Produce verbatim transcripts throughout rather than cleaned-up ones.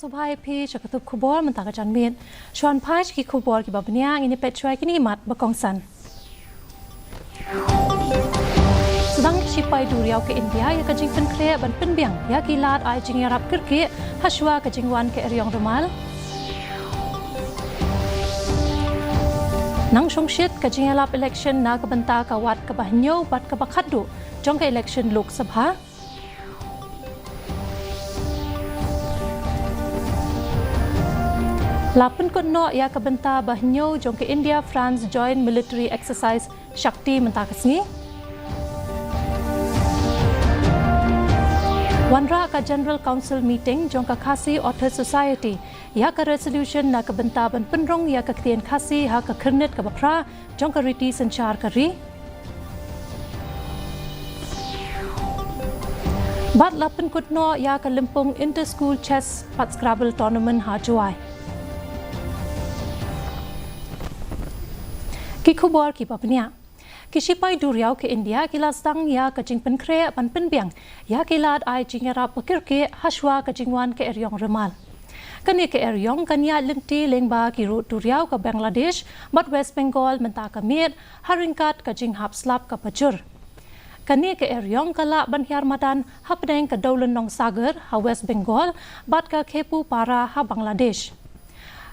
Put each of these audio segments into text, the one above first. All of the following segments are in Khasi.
Bye phi sha ka tup khubor mynta ka janmiet. Shuwa ban phai sha ki khubor kiba bniah, ngin ïa peit shuwa ïa kine ki mat ba kongsan. Sdang ki shipai duriaw ka India ïa ka jingpynkhreh ban pynbiang ïa ki lad ai jingïarap kyrkieh hashuwa ka jingwan ka eriong rumal. Nang shongshit ka jingïalap election na ka bynta ka wat kaba hynñiew bad kaba khatduh jong ka election Lok Sabha. La pynkut noh ïa ka bynta ba hynñiew jong ka India France Joint Military Exercise Shakti mynta ka sngi. Wanrah ka General Council Meeting jong ka Khasi Authors Society ïa ka resolution na ka bynta ban pynrung ïa ka ktien Khasi ha ka khyrnit kaba phra jong ka riti synshar ka ri. Bad la pynkut noh ïa ka lympung Inter School Chess bad Scrabble Tournament ha Jowai. Ki khubor kiba bniah. Ki shipai duriaw ka India ki la sdang ïa ka jingpynkhreh ban pynbiang ïa ki lad ai jingïarap ba kyrkieh hashuwa ka jingwan ka eriong rumal. Kane ka eriong kan ïaid lynti lyngba ki rud duriaw ka Bangladesh bad West Bengal mynta ka miet ha ryngkat ka jinghap slap kaba jur. Kane ka eriong ka lah ban hiar madan hapdeng ka Dowlynong Sagar ha West Bengal bad ka Khepupara ha Bangladesh.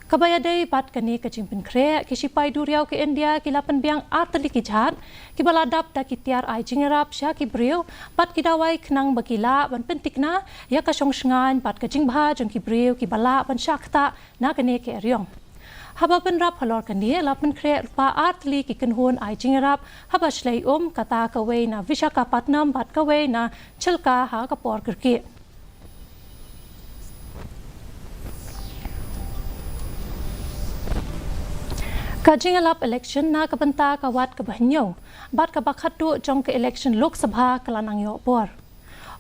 Kaba ïadei bad kane ka jingpynkhreh, ki shipai duriaw ka India ki la pynbiang ar tylli ki jhad kiba la dap da ki tiar ai jingïarap sha ki briew bad ki dawai khnang ba ki lah ban pyntikna ïa ka shongshngaiñ bad ka jingbha jong ki briew kiba lah ban shah ktah na kane ka eriong. Haba pynrap halor kane, la pynkhreh lypa ar tylli ki kynhun ai jingïarap haba shlei um, kata kawei na Visakhapatnam bad kawei na Chilka ha ka por kyrkieh. Ka jingïalap election na ka bynta ka wat kaba hynñiew bad kaba khatduh jong ka election Lok Sabha ka la nang ïoh bor.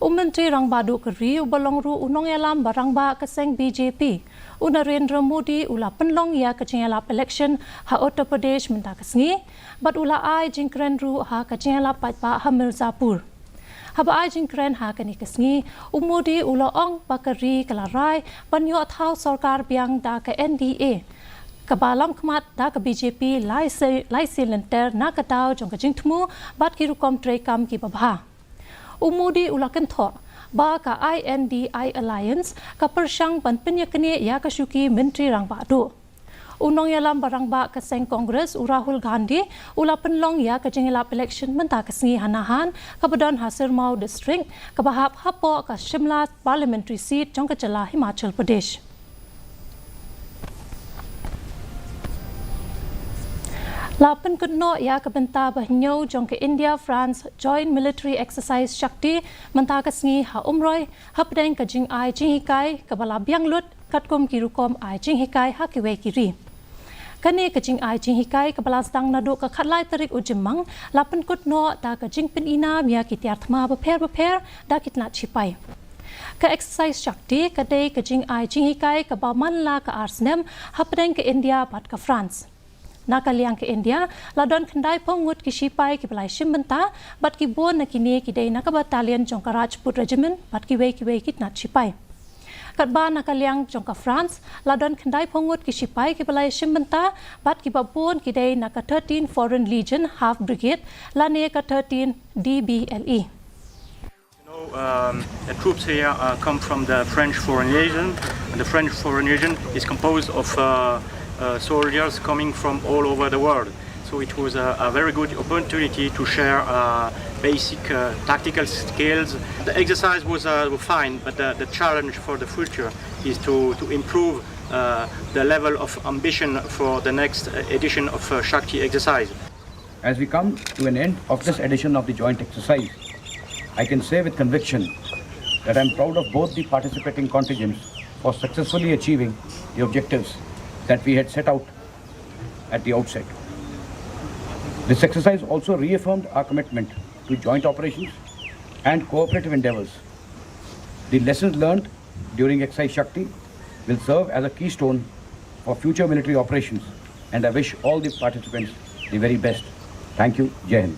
U Myntri Rangbah Duh ka ri uba long ruh u nongïalam ba rangbah ka seng B J P, u Narendra Modi, u la pynlong ïa ka jingïalap election ha Uttar Pradesh mynta ka sngi bad u la ai jingkren ruh ha ka jingïalap paidbah ha Mirzapur. Haba ai jingkren ha kane ka sngi, u Modi u la ong ba ka ri ka la rai ban ïoh thaw sorkar biang da ka N D A kaba lamkhmat da ka B J P lai sien lynter na ka daw jong ka jingthmu bad ki rukom treikam kiba bha. U Modi u la kynthoh ba ka I N D I Alliance ka pyrshang ban pynïaknieh ïa ka shuki Myntri Rangbah Duh. U nongïalam ba rangbah ka seng Congress u Rahul Gandhi u la pynlong ïa ka jingïalap election mynta ka sngi ha Nahan kaba don ha Sirmaur District kaba hap hapoh ka Shimla Parliamentary Seat jong ka jylla Himachal Pradesh. La pynkut noh ïa ka bynta ba hynñiew jong ka India France Joint Military Exercise Shakti mynta ka sngi ha Umroi hapdeng ka jingai jinghikai kaba la biang lut katkum ki rukom ai jinghikai ha kiwei ki ri. Kane ka jingai jinghikai kaba la sdang naduh ka khatlai tarik u Jymmang la pynkut noh da ka jingpyni nam ïa ki tiar thma bapher bapher da ki tnat shipai. Ka Exercise Shakti ka dei ka jingai jinghikai kaba man la ka ar snem hapdeng ka India bad ka France. Na ka liang ka India, la don khyndai phew ngut ki shipai kiba la shim bynta, bad ki bun na kine ki dei na ka battalion jong ka Rajput Regiment bad kiwei kiwei ki tnat shipai. Katba na ka liang jong ka France, la don khyndai phew ngut ki shipai kiba la shim bynta, bad kiba bun ki dei na ka thirteen Foreign Legion Half Brigade lane ka thirteen D B L E. You know, um, the troops here uh, come from the French Foreign Legion, and the French Foreign Legion is composed of uh, uh, soldiers coming from all over the world. So it was a, a very good opportunity to share uh, basic uh, tactical skills. The exercise was uh, fine, but the, the challenge for the future is to, to improve uh, the level of ambition for the next uh, edition of uh, Shakti exercise. As we come to an end of this edition of the joint exercise, I can say with conviction that I am proud of both the participating contingents for successfully achieving the objectives that we had set out at the outset. This exercise also reaffirmed our commitment to joint operations and cooperative endeavors. The lessons learned during Exercise Shakti will serve as a keystone for future military operations, and I wish all the participants the very best. Thank you. Jai Hind.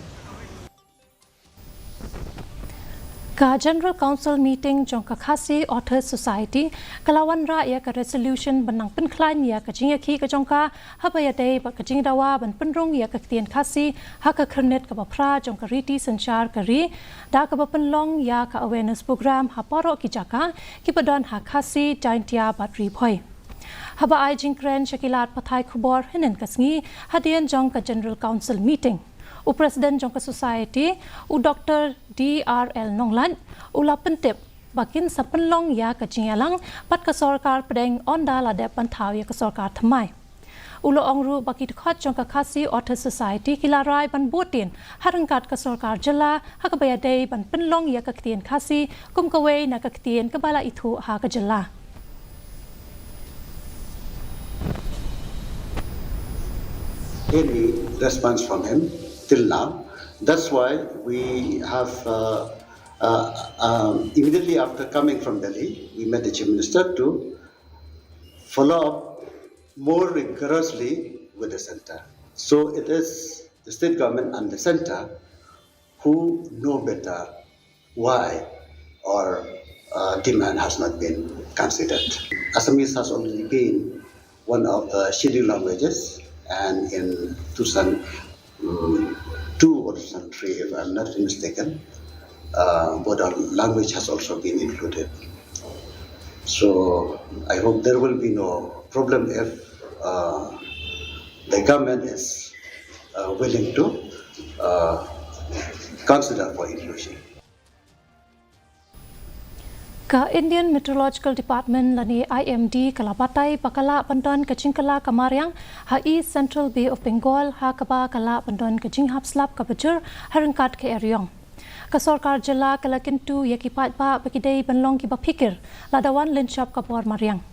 Ka General Council Meeting jong ka Khasi Authors Society ka la wanrah ïa ka resolution ban nang pynkhlaiñ ïa ka jingïakhih ka jong ka, haba ïadei bad ka jingdawa ban pynrung ïa ka ktien Khasi ha ka khyrnit kaba phra jong ka riti synshar ka ri, da kaba pynlong ïa ka awareness program ha baroh ki jaka kiba don ha Khasi, Jaintia bad Ri Bhoi. Haba ai jingkren sha ki lad pathai khubor hynnin ka sngi hadien jong ka General Council Meeting, u President jong ka Society, u Doctor D R L Nonglait, u la pyntip ba kin sa pynlong ïa ka jingïalang bad ka sorkar pdeng ynda la dep ban thaw ïa ka sorkar thymmai. U la ong ruh ba ki dkhot jong ka Khasi Authors Society ki la rai ban bud dien ha ryngkat ka sorkar jylla ha kaba ïadei ban pynlong ïa ka ktien Khasi kum kawei na ka ktien kaba la ithuh ha ka jylla. Any response from him till now. That's why we have uh, uh, um, immediately after coming from Delhi, we met the Chief Minister to follow up more rigorously with the center. So it is the state government and the center who know better why our uh, demand has not been considered. Assamese has already been one of the scheduled languages, and in two thousand two or two thousand three, if I'm not mistaken, uh, Bodo language has also been included. So I hope there will be no problem if uh, the government is uh, willing to uh, consider for inclusion. Ka Indian Meteorological Department lane I M D ka la batai ba ka lah ban don ka jingkylla ka mariang ha East Central Bay of Bengal ha kaba ka lah ban don ka jinghap slap kaba jur ha ryngkat ka eriong. Ka sorkar jylla ka la kyntu ïa ki paidbah ba ki dei ban long kiba phikir lada wan lynshop ka bor mariang.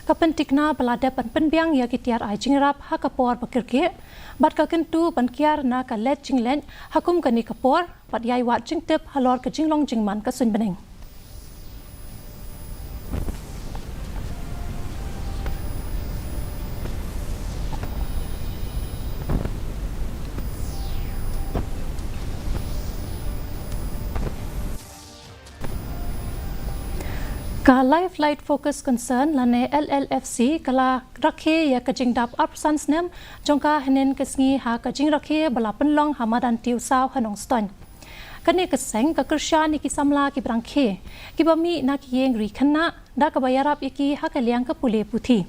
Ka pyntikna ba la dep ban pynbiang ïa ki tiar ai jingïarap ha ka por ba kyrkieh bad ka kyntu ban kiar na ka leit jingleit ha kum kane ka por bad ïai wad jingtip halor ka jinglong jingman ka suiñ bneng. Ka Life Flight Focus Concern lane L L F C ka la rakhe ïa ka jingdap arphew san snem jong ka hynnin ka sngi ha ka jingrakhe ba la pynlong ha Madan Tiewsaw ha Nongstoiñ. Kane ka seng ka kyrshan ïa ki samla kiba dang khie kiba mih na ki ïing ri khynnah da kaba ïarap ïa ki ha ka liang ka pule puthi.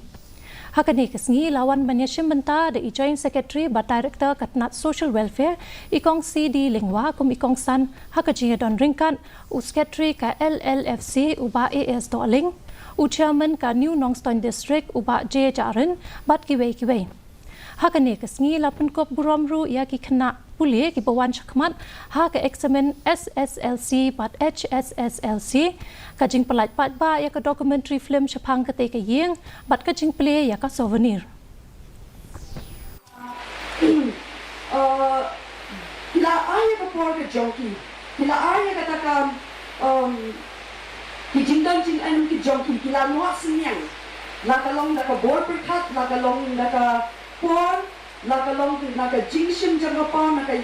Ha kane ka sngi la wan ban ïashim bynta da i Joint Secretary bad Director ka tnat Social Welfare, i Kong C D Lyngwa, kum i kongsan ha ka jingïadon ryngkat u Secretary ka L L F C u Bah A S Dohling, u Chairman ka New Nongstoiñ District u Bah J Jahrin bad kiwei kiwei. Ha kane ka sngi la pynkup burom ruh ïa ki khynnah pule kiba wan shakhmat ha ka eksamin S S L C bad H S S L C, ka jingpyllait paidbah ïa ka documentary film shaphang katei ka ïing bad ka jingplie ïa ka souvenir. Uh, ki la ai ïa ka por ka jong ki, ki la ai ïa kata ka, um, ki jingdon jingem ki jong ki, ki la noh synñiang, la ka long da ka bor pyrkhat, la ka long da ka por, la ka long na ka jingshim jong ka por, na ka,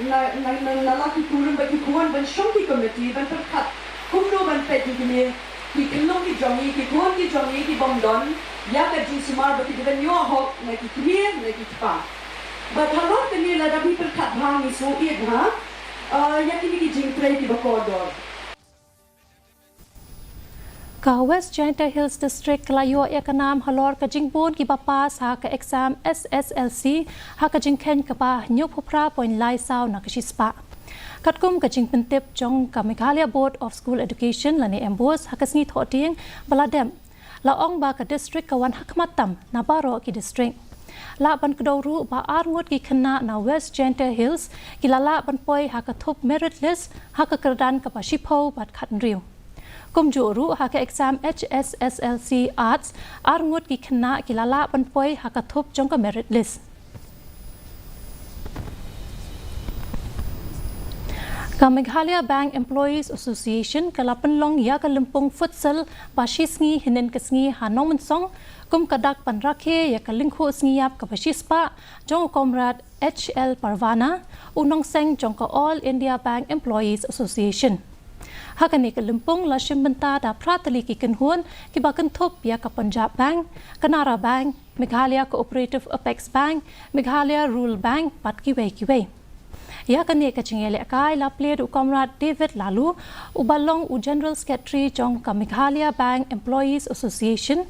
na, na, na, na la ki kurim bad ki khun ban shong ki komiti ban pyrkhat kumno ban peit ïa kine ki khynnah ki jong ngi, ki khun ki jong ngi ki bym don ïa ka jingsumar ba ki dei ban ïoh hok na ki kmie na ki kpa. Bad halor kane lada phi pyrkhat bha ngi sngewthuh bha, uh, ïa kine ki jingtrei kiba kordor. Ka West Jaintia Hills District ka la ïoh ïa ka nam halor ka jingbun kiba pass ha ka exam S S L C ha ka jingkheiñ kaba hynñiewphew phra point lai saw na ka shispah. Katkum ka jingpyntip jong ka Meghalaya Board of School Education lane MBOSE ha ka sngi Thohdieng ba la dep, la ong ba ka district ka wan hakhmat tam na baroh ki district. Lah ban kdew ruh ba ar ngut ki khynnah na West Jaintia Hills ki la lah ban poi ha ka thup merit list ha ka kyrdan kaba shiphew bad khathynriew. Kumjuh ruh ha ka exam H S S L C Arts, ar ngut ki khynnah ki la lah ban poi ha ka thup jong ka merit list. Ka Meghalaya Bank Employees Association ka la pynlong ïa ka lympung futsal ba shi sngi hynnin ka sngi ha Nongmynsong, kum ka dak ban rakhe ïa ka lyngkhuh sngi ïap kaba shispah jong u Comrade H L Parwana, u nongseng jong ka All India Bank Employees Association. Ha kane ka lympung la shim bynta da phra tylli ki kynhun kiba kynthup ïa ka Punjab Bank, Canara Bank, Meghalaya Cooperative Apex Bank, Meghalaya Rural Bank bad kiwei kiwei. Ïa kane ka jingïalehkai la plie da u Comrade David Laloo, uba long u General Secretary jong ka Meghalaya Bank Employees Association,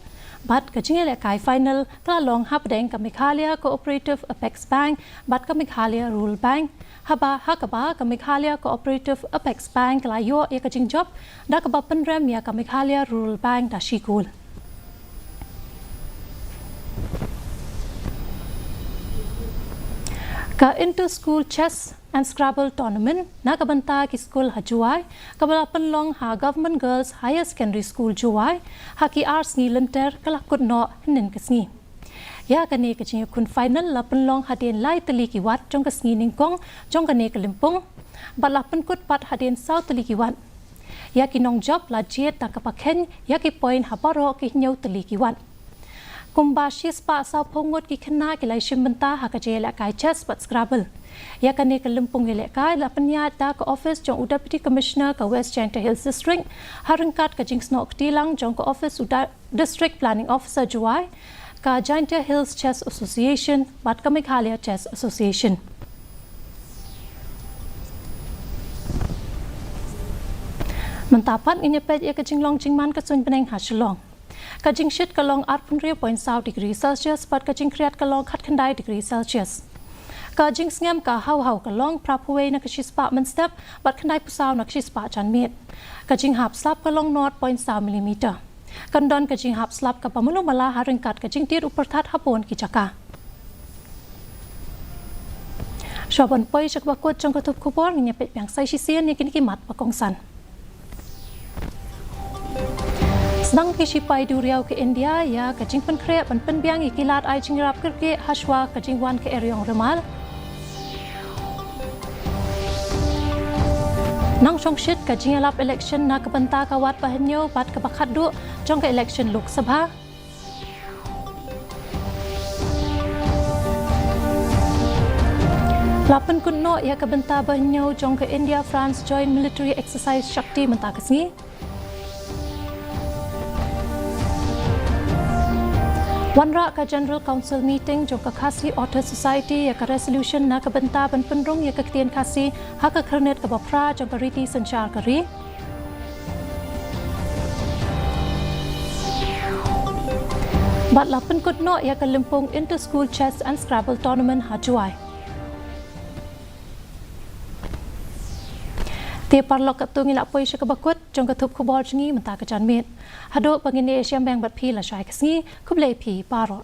bad ka jingïalehkai final ka la long hapdeng ka Meghalaya Cooperative Apex Bank bad ka Meghalaya Rural Bank, haba ha kaba ka Meghalaya Cooperative Apex Bank ka la ïoh ïa ka jingjop da kaba pynrem ïa ka Meghalaya Rural Bank da shi kol. Ka Inter School Chess and Scrabble Tournament na ka bynta ki skul ha Jowai, kaba la pynlong ha Government Girls Higher Secondary School Jowai ha ki ar sngi lynter, ka la kut noh hynnin ka sngi. Ïa kane ka jingïakhun final la pynlong hadien lai tylli ki wat jong ka sngi nyngkong jong kane ka lympung, bad la pynkut pat hadien saw tylli ki wat. Ïa ki nongjop la jied da kaba kheiñ ïa ki point ha baroh ki hynñiew tylli ki wat. Kumba shispah sawphew ngut ki khynnah ki la shim bynta ha ka jingïalehkai chess bad Scrabble. Ïa kane ka lympung ïalehkai la pynïaid da ka office jong u Deputy Commissioner ka West Jaintia Hills District, ha ryngkat ka jingsnoh kti lang jong ka office u da-, District Planning Officer Jowai, ka Jaintia Hills Chess Association bad ka Meghalaya Chess Association. Mynta pat ngin ïa peit ïa ka jinglong jingman ka suiñ bneng ha Shillong. Ka jingshit ka long arphew hynriew point saw degree Celsius bad ka jingkhriat ka long khatkhyndai degree Celsius. Ka jingsngem ka hauhau ka long phraphew wei na ka shispah mynstep bad khyndaiphew saw na ka shispah janmiet. Ka jinghap slap ka long nought point saw millimeter. Kan don ka jinghap slap kaba malu mala ha ryngkat ka jingtied u pyrthat ha bun ki jaka. Shuwa ban poi sha kaba kut jong ka thup khubor, ngin ïa peit biang sa shisien ïa kine ki mat ba kongsan. Sdang ki shipai duriaw ka India ïa ka jingpynkhreh ban pynbiang ïa ki lad ai jingïarap kyrkieh ha shuwa ka jingwan ka eriong remal. Nang shongshit ka jingïalap election na ka bynta ka wat ba hynñiew bad kaba khatduh jong ka election Lok Sabha. La pynkut noh ïa ka bynta ba hynñiew jong ka India France Joint Military Exercise Shakti mynta ka sngi. Wanrah ka General Council meeting jong ka Khasi Authors Society ïa ka resolution na ka bynta ban pynrung ïa ka ktien Khasi ha ka khyrnit kaba phra jong ka riti synshar ka ri. Bad la pynkut noh ïa ka lympung Inter School Chess and Scrabble Tournament ha Jowai. Te paralok, katto ngi la poi sha kaba kut jong ka thup khubor jong ngi mynta ka janmiet. Haduh ba ngin ïashem biang bad phi lashai ka sngi, khublei phi baroh.